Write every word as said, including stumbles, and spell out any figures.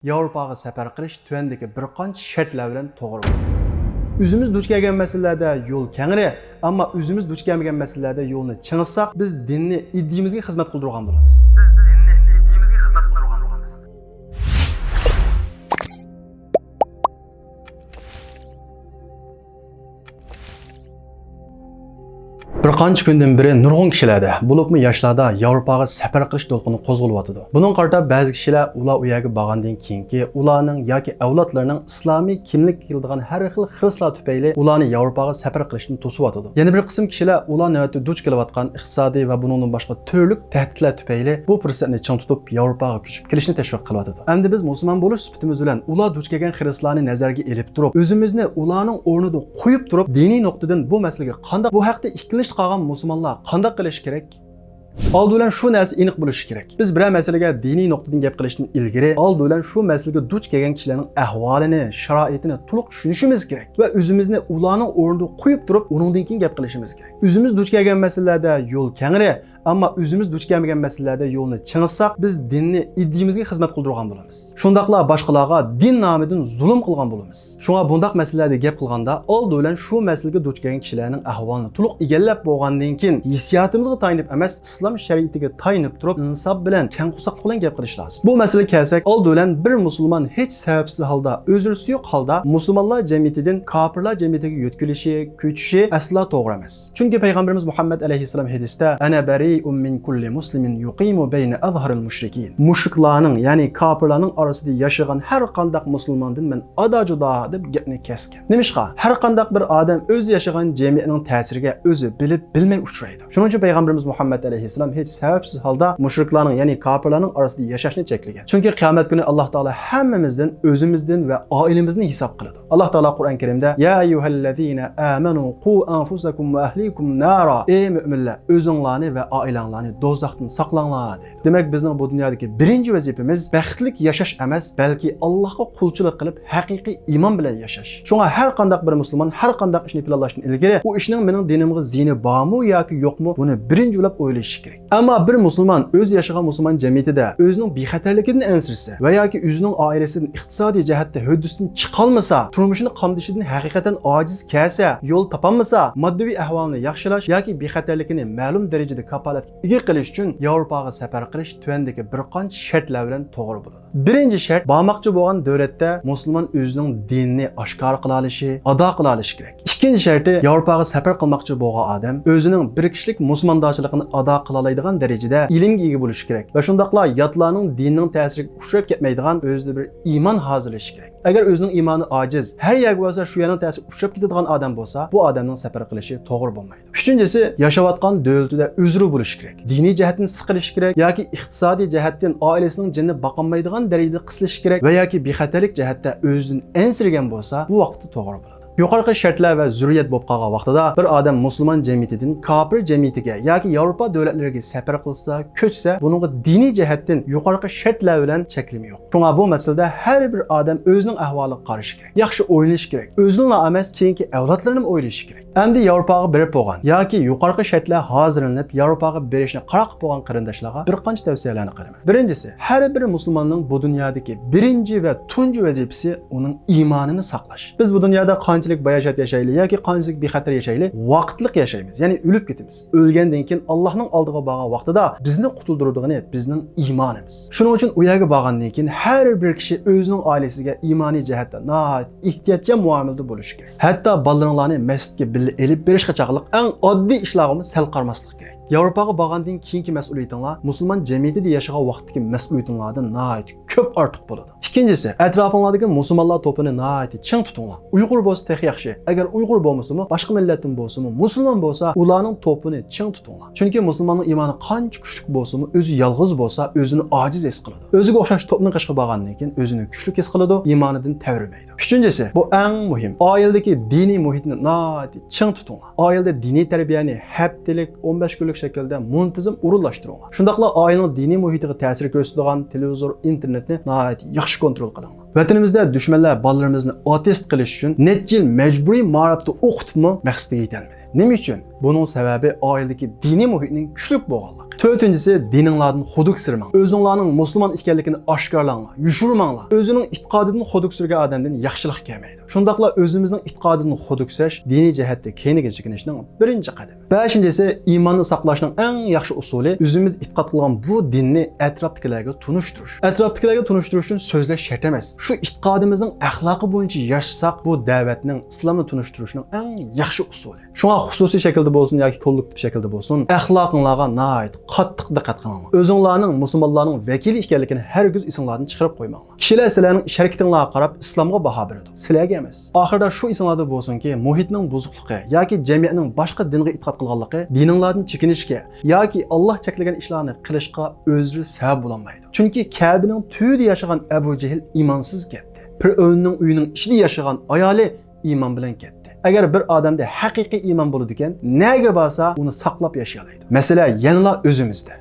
ياۋروپاغا سەپەر قىلىش تۆۋەندىكى بىر قانچە شەرتلەر بىلەن توغرا بولىدۇ. ئۆزىمىز دۇچ كەلگەن مەسىلىلەردە يول كەڭرى، ئەمما ئۆزىمىز دۇچ كەلمىگەن مەسىلىلەردە يولنى چىڭىتساق، بىز دىننى ئىدىيىمىزگە خىزمەت قىلدۇرغان بولىمىز. بىز دىننى ئىدىيىمىزگە خىزمەت قىلدۇرغان بولىمىز. بىر قانچە كۈندىن بېرى نۇرغۇن كىشىلەردە، بولۇپمۇ ياشلاردا ياۋروپاغا سەپەر قىلىش دولقۇنى قوزغىلىۋاتىدۇ. بۇنىڭغا قارىتا بەزى كىشىلەر ئۇلار ئۇ يەرگە بارغاندىن كېيىنكى ئۇلارنىڭ ياكى ئەۋلادلىرىنىڭ ئىسلامىي كىملىك كىيىدىغان ھەر خىل خىرىسلار تۈپەيلى ئۇلارنى ياۋروپاغا سەپەر قىلىشتىن توسۇۋاتىدۇ. يەنە بىر قىسىم كىشىلەر ئۇلار نۆۋەتتە دۇچ كېلىۋاتقان ئىقتىسادىي ۋە بۇنىڭدىن باشقا تۈرلۈك تەھدىتلەر تۈپەيلى بۇ پۇرسەتنى چىڭ تۇتۇپ، ياۋروپاغا كۆچۈپ كېلىشنى تەشۋىق قىلىۋاتىدۇ. ئەمدى بىز مۇسۇلمان بولۇش سۈپىتىمىز بىلەن ئۇلار دۇچ كەلگەن خىرىسلارنى نەزەرگە ئېلىپ تۇرۇپ، ئۆزىمىزنى ئۇلارنىڭ ئورنىدا قويۇپ تۇرۇپ، دىنىي نۇقتىدىن بۇ مەسىلىگە قانداق، بۇ ھەقتە ئىككىلىنىشتە قالغان مۇسۇلمانلار قانداق قىلىشى كېرەك؟ ئالدى بىلەن شۇ نەرسە ئېنىق بولۇشى كېرەك. بىز بىرەر مەسىلىگە دىنىي نۇقتىدىن گەپ قىلىشتىن ئىلگىرى، ئالدى بىلەن شۇ مەسىلىگە دۇچ كەلگەن كىشىلەرنىڭ ئەھۋالىنى، شارائىتىنى تولۇق چۈشىنىشىمىز كېرەك ۋە ئۆزىمىزنى ئۇلارنىڭ ئورنىدا قويۇپ تۇرۇپ، ئۇنىڭدىن كېيىن گەپ قىلىشىمىز كېرەك. ئۆزىمىز دۇچ كەلگەن مەسىلىلەردە يول كەڭرى، ئەمما ئۆزىمىز دۇچ كەلمىگەن مەسىلىلەردە يولنى چىڭىتساق، بىز دىننى ئىدىيىمىزگە خىزمەت قىلدۇرغان بولىمىز. شۇنداقلا باشقىلارغا دىن نامىدىن زۇلۇم قىلغان بولىمىز. شۇڭا بۇنداق مەسىلىلەردە گەپ قىلغاندا، ئالدى بىلەن شۇ مەسىلىگە دۇچ كەلگەن كىشىلەرنىڭ ئەھۋالىنى تولۇق ئىگىلەپ بولغاندىن كېيىن، ھېسسىياتىمىزغا تايىنىپ ئەمەس، ئىسلام شەرىئىتىگە تايىنىپ تۇرۇپ، ئىنساپ بىلەن، كەڭ قورساقلىق بىلەن گەپ قىلىش لازىم. بۇ مەسىلىگە كەلسەك، ئالدى بىلەن بىر مۇسۇلمان ھېچ سەۋەبسىز ھالدا، ئۆزرىسى يوق ھالدا مۇسۇلمانلار جەمئىيىتىدىن كاپىرلار جەمئىيىتىگە يۆتكىلىشى، كۆچۈشى ئەسلا توغرا ئەمەس. چۈنكى پەيغەمبىرىمىز مۇھەممەد ئەلەيھىسسالام ھەدىستە، «أنا بريء من كل مسلم يقيم بين أظهر المشركين.» مۇشرىكلارنىڭ، يەنى كاپىرلارنىڭ ئارىسىدا ياشىغان ھەر قانداق مۇسۇلماندىن مەن ئادا-جۇدا دەپ گەپنى كەسكەن. نېمىشقا؟ ھەر قانداق بىر ئادەم ئۆزى ياشىغان جەمئىيەتنىڭ تەسىرىگە ئۆزى بىلىپ بىلمەي ئۇچرايدۇ. شۇنىڭ ئۈچۈن پەيغەمبىرىمىز مۇھەممەد ئەلەيھىسسالام ھېچ سەۋەبسىز ھالدا مۇشرىكلارنىڭ، يەنى كاپىرلارنىڭ ئارىسىدا ياشاشنى چەكلىگەن. چۈنكى قىيامەت كۈنى ئاللاھ تائالا ھەممىمىزدىن، ئۆزىمىزدىن ۋە ئائىلىمىزدىن ھېساب قىلىدۇ. ئاللاھ تائالا قۇرئان كەرىمدە، «يا أيها الذين آمنوا قوا أنفسكم وأهليكم نارا.» ئەي مۆمىنلەر، ئۆزۈڭلارنى ۋە ئائىلەڭلارنى دوزاختىن ساقلاڭلار، دەيدۇ. دېمەك، بىزنىڭ بۇ دۇنيادىكى بىرىنچى ۋەزىپىمىز بەختلىك ياشاش ئەمەس، بەلكى ئاللاھقا قۇلچىلىق قىلىپ، ھەقىقىي ئىمان بىلەن ياشاش. شۇڭا ھەر قانداق بىر مۇسۇلمان ھەر قانداق ئىشنى پىلانلاشتىن ئىلگىرى، بۇ ئىشنىڭ مېنىڭ دىنىمغا زىيىنى بارمۇ ياكى يوقمۇ، بۇنى بىرىنچى بولۇپ ئويلىشى كېرەك. ئەمما بىر مۇسۇلمان ئۆزى ياشىغان مۇسۇلمان جەمئىيىتىدە ئۆزىنىڭ بىخەتەرلىكىدىن ئەنسىرىسە ۋە ياكى ئۆزىنىڭ ئائىلىسىدىن ئىقتىسادىي جەھەتتە ھۆددىسىدىن چىقالمىسا، تۇرمۇشىنى قامدىشىدىن ھەقىقەتەن ئاجىز كەلسە، يول تاپالمىسا، ماددىۋى ئەھۋالىنى ياخشىلاش ياكى بىخەتەرلىكىنى مەلۇم دەرىجىدە كاپالەتكە ئىگە قىلىش ئۈچۈن ياۋروپاغا سەپەر قىلىش تۆۋەندىكى بىر قانچە شەرتلەر بىلەن توغرا بولىدۇ. بىرىنچى شەرت، بارماقچى بولغان دۆلەتتە مۇسۇلمان ئۆزىنىڭ دىنىنى ئاشكارا قىلالىشى، ئادا قىلالىشى كېرەك. ئىككىنچى شەرتى، ياۋروپاغا سەپەر قىلماقچى بولغان ئادەم ئۆزىنىڭ بىر كىشىلىك مۇسۇلماندارچىلىقىنى ئادا قىلالايدىغان دەرىجىدە ئىلىمگە ئىگە بولۇشى كېرەك ۋە شۇنداقلا ياتلارنىڭ دىنىنىڭ تەسىرىگە ئۇچراپ كەتمەيدىغان ئۆزىدە بىر ئىمان ھازىرلىشى كېرەك. ئەگەر ئۆزىنىڭ ئىمانى ئاجىز، ھەر يەرگە بارسا شۇ يەرنىڭ تەسىرىگە ئۇچراپ كېتىدىغان ئادەم بولسا، بۇ ئادەمنىڭ سەپەر قىلىشى توغرا بولمايدۇ. ئۈچىنچىسى، ياشاۋاتقان دۆلىتىدە ئۆزرە بولۇشى كېرەك. دىنىي جەھەتتىن سىقىلىشى كېرەك ياكى ئىقتىسادىي جەھەتتىن ئائىلىسىنىڭ جېنىنى باقالمايدىغان دەرىجىدە قىسىلىشى كېرەك ۋە ياكى بىخەتەرلىك جەھەتتە ئۆزىدىن ئەنسىرىگەن بولسا، بۇ ۋاقىتتا توغرا بولىدۇ. يۇقىرىقى شەرتلەر ۋە زۆرۈرىيەت بولۇپ قالغان ۋاقتىدا بىر ئادەم مۇسۇلمان جەمئىيىتىدىن كاپىر جەمئىيىتىگە ياكى ياۋروپا دۆلەتلىرىگە سەپەر قىلسا، كۆچسە، بۇنىڭغا دىنىي جەھەتتىن يۇقىرىقى شەرتلەر بىلەن چەكلىمە يوق. شۇڭا بۇ مەسىلىدە ھەر بىر ئادەم ئۆزىنىڭ ئەھۋالىغا قارىشى كېرەك. ياخشى ئويلىنىشى كېرەك. ئۆزىنىلا ئەمەس، كېيىنكى ئەۋلادلىرىنىمۇ ئويلىشى كېرەك. ئەمدى ياۋروپاغا بېرىپ بولغان ياكى يۇقىرىقى شەرتلەر ھازىرلىنىپ ياۋروپاغا بېرىشنى قارار قىلىپ بولغان قېرىنداشلارغا بىر قانچە تەۋسىيەلەرنى قىلىمەن. بىرىنچىسى، ھەر بىر مۇسۇلماننىڭ بۇ دۇنيادىكى بىرىنچى ۋە تۇنجى ۋەزىپىسى ئۇنىڭ ئىمانىنى ساقلاش. بىز بۇ دۇنيادا قانچىلىك باياشات ياشايلى ياكى قانچىلىك بىخەتەر ياشايلى، ۋاقىتلىق ياشايمىز، يەنى ئۆلۈپ كېتىمىز. ئۆلگەندىن كېيىن ئاللاھنىڭ ئالدىغا بارغان ۋاقتىدا بىزنى قۇتۇلدۇرىدىغىنى بىزنىڭ ئىمانىمىز. شۇنىڭ ئۈچۈن ئۇ يەرگە بارغاندىن كېيىن ھەر بىر كىشى ئۆزىنىڭ ئائىلىسىگە ئىمانىي جەھەتتە ناھايىتى ئېھتىياتچان مۇئامىلىدە بولۇشى كېرەك. ھەتتا بالىلىرىڭلارنى مەسچىتكە بىللە ئېلىپ بېرىشقا چاغلىق ئەڭ ئاددىي ئىشلارغىمۇ سەل قارىماسلىق كېرەك. ياۋروپاغا بارغاندىن كېيىنكى مەسئۇلىيىتىڭلار مۇسۇلمان جەمئىيىتىدە ياشىغان ۋاقىتتىكى مەسئۇلىيىتىڭلاردىن ناھايىتى كۆپ ئارتۇق بولىدۇ. ئىككىنچىسى، ئەتراپىڭلاردىكى مۇسۇلمانلار توپىنى ناھايىتى چىڭ تۇتۇڭلار. ئۇيغۇر بولسا تېخى ياخشى. ئەگەر ئۇيغۇر بولمىسىمۇ، باشقا مىللەتتىن بولسىمۇ، مۇسۇلمان بولسا، ئۇلارنىڭ توپىنى چىڭ تۇتۇڭلار. چۈنكى مۇسۇلماننىڭ ئىمانى قانچە كۈچلۈك بولسىمۇ، ئۆزى يالغۇز بولسا، ئۆزىنى ئاجىز ھېس قىلىدۇ. ئۆزىگە ئوخشاش توپنىڭ قېشىغا بارغاندىن كېيىن ئۆزىنى كۈچلۈك ھېس قىلىدۇ، ئىمانىدىن تەۋرىمەيدۇ. ئۈچىنچىسى، بۇ ئەڭ مۇھىم، ئائىلىدىكى دىنىي مۇھىتنى ناھايىتى چىڭ تۇتۇڭلار. ئائىلىدە دىنىي تەربىيەنى ھەپتىلىك، ئون بەش كۈنلۈك شەكىلدە مۇنتىزىم ئورۇنلاشتۇرۇڭلار. شۇنداقلا ئائىلىنىڭ دىنىي مۇھىتىغا تەسىر كۆرسىتىدىغان تېلېۋىزور، ئىنتېرنېتنى ناھايىتى ياخشى كونترول قىلىڭلار. ۋەتىنىمىزدە دۈشمەنلەر بالىلىرىمىزنى ئاتېست قىلىش ئۈچۈن نەچچە يىل مەجبۇرىي مائارىپتا ئوقۇتۇپمۇ مەقسىتىگە يېتەلمىدى. نېمە ئۈچۈن؟ بۇنىڭ سەۋەبى ئائىلىدىكى دىنىي مۇھىتنىڭ كۈچلۈك بولغانلىقى. تۆتىنچىسى، دىنىڭلاردىن خۇدۈكسىرىمەڭ. ئۆزۈڭلارنىڭ مۇسۇلمان ئىكەنلىكىنى ئاشكارىلاڭلار، يوشۇرماڭلار. ئۆزىنىڭ ئېتىقادىدىن خۇدۈكسىرىگەن ئادەمدىن ياخشىلىق كەلمەيدۇ. شۇنداقلا ئۆزىمىزنىڭ ئېتىقادىدىن خۇدۈكسىرەش دىنىي جەھەتتە كەينىگە چېكىنىشنىڭ بىرىنچى قەدىمى. بەشىنچىسى، ئىماننى ساقلاشنىڭ ئەڭ ياخشى ئۇسۇلى ئۆزىمىز ئېتىقاد قىلغان بۇ دىننى ئەتراپتىكىلەرگە تونۇشتۇرۇش. ئەتراپتىكىلەرگە تونۇشتۇرۇش ئۈچۈن سۆزلەش شەرت ئەمەس. شۇ ئېتىقادىمىزنىڭ ئەخلاقى بويىچە ياشىساق، بۇ دەۋەتنىڭ، ئىسلامنى تونۇشتۇرۇشنىڭ ئەڭ ياخشى ئۇسۇلى. شۇڭا خۇسۇسىي شەكىلدە بولسۇن ياكى كوللېكتىپ شەكىلدە بولسۇن، ئەخلاقىڭلارغا ناھايىتى قاتتىق دىققەت قىلىڭلار. ئۆزۈڭلارنىڭ مۇسۇلمانلارنىڭ ۋەكىلى ئىكەنلىكىنى ھەرگىز ئېسىڭلاردىن چىقىرىپ قويماڭلار. كىشىلەر سىلەرنىڭ ئىش-ھەرىكىتىڭلارغا قاراپ ئىسلامغا باھا بېرىدۇ، سىلەرگە ئەمەس. ئاخىرىدا شۇ ئېسىڭلاردا بولسۇنكى، مۇھىتنىڭ بۇزۇقلۇقى ياكى جەمئىيەتنىڭ باشقا دىنغا ئېتىقاد قىلغانلىقى دىنىڭلاردىن چېكىنىشكە ياكى ئاللا چەكلىگەن ئىشلارنى قىلىشقا ئۆزلىرى سەۋەب بولالمايدۇ. چۈنكى كەبىنىڭ تۈۋىدە ياشىغان ئەبۇ جېھىل ئىمانسىز كەتتى. پىرئەۋننىڭ ئۆيىنىڭ ئىچىدە ياشىغان ئايالى ئىمان بىلەن كەتتى. ئەگەر بىر ئادەمدە ھەقىقىي ئىمان بولىدىكەن، نەگە بارسا ئۇنى ساقلاپ ياشىيالايدۇ. مەسىلە يەنىلا ئۆزىمىزدە.